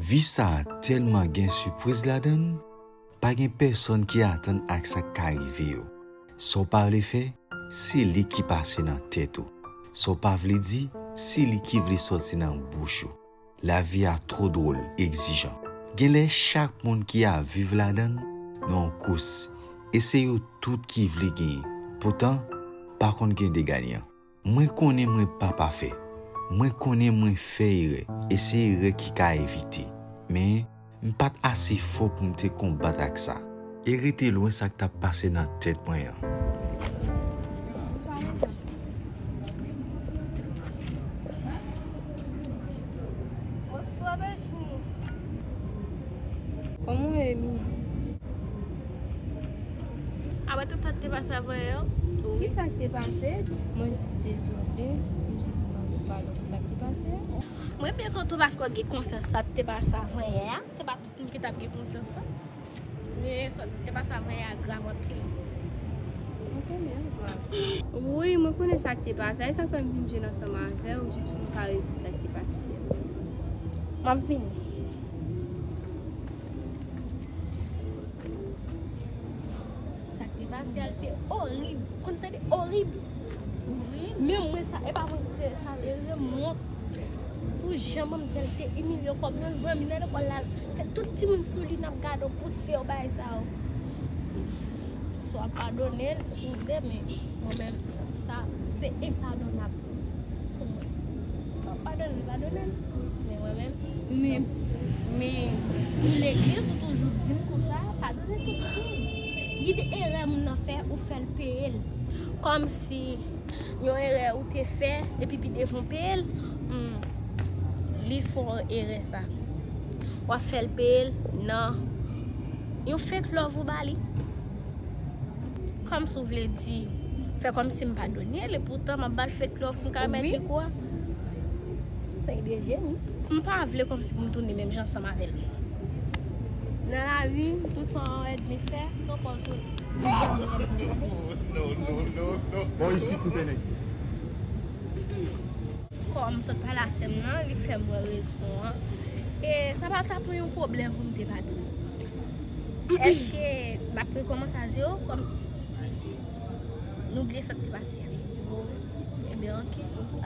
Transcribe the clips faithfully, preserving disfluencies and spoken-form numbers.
Vi sa a tèlman gen sipriz ladan l, pa gen pèsonn ki atann ak sa k ka rive yo. Sa w pa vle fè, se li ki pase nan tèt ou. Sa w pa vle di, se li ki vle sòti nan bouch ou. Lavi a twò dwòl, egzijan. Genlè chak moun ki ap viv ladan l nan yon kous, e se yo tout ki vle genyen. Poutan, pa konn gen de ganyan. Mwen konnen mwen pa pafè. Mwen konnen mwen fè erè, e se erè ki ka evite. Men, m pa t ase fò pou m te konbat ak sa. E rete lwen sa k t ap pase nan tèt mwen an. Bonswa, Bèjni. Kòman w ye, Mi? Apre tout sa k te pase avan yè yo? Ki sa k te pase? Mwen jis dezòde, m jis mande padon pou sa k te pase. Mwen byen kontan paske w gen konsyans sa k te pase avan yè a. Se pa tout moun ki t ap gen konsyans sa. Men sa k te pase avan yè a grav anpil. Mwen konnen l grav. Wi, mwen konnen sa k te pase. E sa k fè m vin jwenn ansanm avè w, jis pou m ka rezoud sa k te pase a. M ap vini. Sa k te pase a, l te orib. Konn tande orib. Wi. Men mwen sa, e pa mwen ki te sa, e remont. Pou jan manmzèl te imilye kòm yon zanmi nan lekòl la. Fè tout timoun sou li, n ap gade w, pouse w, bagay sa yo. Swa w padone l, si w vle, men mwen menm, sa, se enpadonab pou mwen. Swa w padone l, padone l. Men mwen menm, men, men pou legliz, ou toujou di m konsa, padone tout moun. Gen de erè moun nan fè, ou fè l peye l. Kòmsi yon erè ou te fè, epi pi devan w peye l, hmm, li fè w erè sa. W ap fè l peye l nan yon fake love ou ba li. Kòmsi w vle di, fè kòmsi m padone l, epoutan m ap ba l fake love pou m ka remèt li kou a. Sa ide jeni. M pa vle kòmsi pou m tounen menm jan ansanm avè l. Nan lavi, tout sa w wè ènmi fè, pran pòz ou. Bò isit, m pene. Kòm m sot pale a sè m nan, li fè m wè rezon an. E sa pa ta pou yon pwoblèm pou m te padone. Èske n ap rekòmanse a zewo, kòmsi nou bliye sa k te pase a? Ebyen, oke.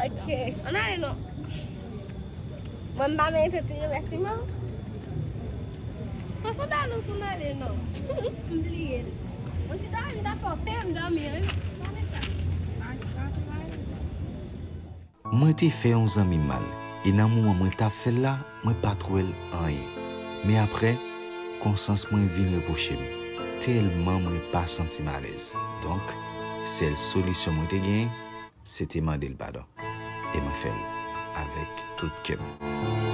Oke. Ann ale non. Mwen, m pa merite ti remèsiman. Pran sandal ou pou n ale non. M bliye l. Yon ti dòmi ta fè w pè, m dòmi, wi. Pa fè sa. Mwen te fè yon zanmi mal, e nan moman mwen t ap fè l la, mwen pa t wè l anyen. Men apre, konsyans mwen vin repwoche m, tèlman mwen pa santi m alèz. Donk, sèl solisyon mwen te genyen, se te mande l padon. E mwen fè l avèk tout kè m.